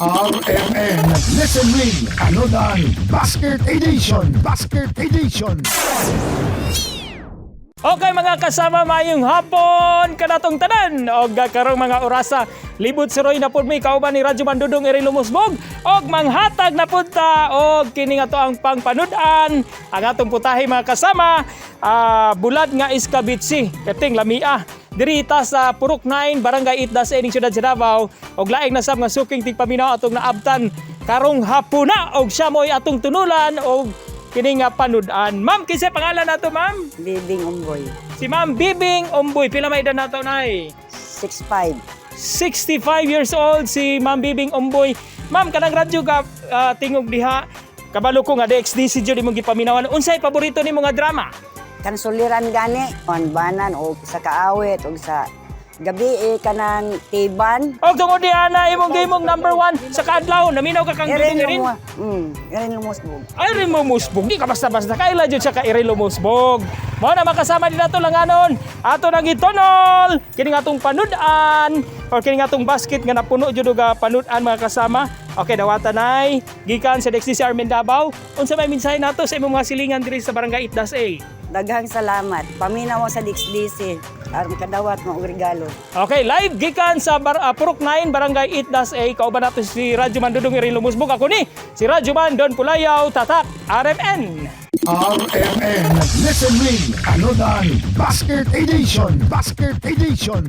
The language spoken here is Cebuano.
RMN Listen Ring Panood-an Basket Edition. Basket Edition. Okay, mga kasama, mayong hapon kanatong tanan og karong mga orasa, libot si Roy na pud mi kauban ni Radyo Man Dudong Eri Lumusbog og manghatag na pud ta og kini nga to ang pangpanud-an. Ang atong putahe, mga kasama, bulad nga iskabitsi kating lamia diri ta sa Purok 9, Barangay Itdas, ining siyudad sa Davao, og laing nasab nga suking tigpaminaw atong naabtan karong hapuna og siya mo'y atong tunulan og kini nga panud-an. Ma'am, kinsa pangalan nato, ma'am? Bibing Umboy. Si Ma'am Bibing Omboy. Pila may edad nato, nay? 6'5". 65 years old si Ma'am Bibing Omboy. Ma'am, kanang radyo ka tingog diha. Kabalo ko nga DXDC jud imong gipaminawan. Unsay paborito nimo nga drama? Kansuliran gani, banan o sa kaawit o sa gabi eh, kanang tiban. Og tungod di ana imong gimong number one sa kaadlaw, naminaw ka kang Erin Dudong Erin. Erin Lumusbog. Ay, Lumusbog, di ka basta-basta kaila jud siya ka Erin Lumusbog. Mao na makasama din nato langanon. Ato nang gitonol kini nga atong panud-an or kini nga atong basket nga napuno jud og panud-an, mga kasama. Okay, dawata nay gikan sa DXDC Armin Davao. Unsa may mensahe nato sa imong mga silingan diri sa Barangay Itdas A? Daghang salamat. Paminaw mo sa DXDC aron kadawat mo og regalo. Okay, live gikan sa Purok 9, Barangay Itdas A. Kauban nato si Radyo Man Dudong Erin Lumusbog. Ako ni si Radyo Man Don Pulayaw, Tatak RMN. RMN Listen Ring Panood-an Basket Edition. Basket Edition.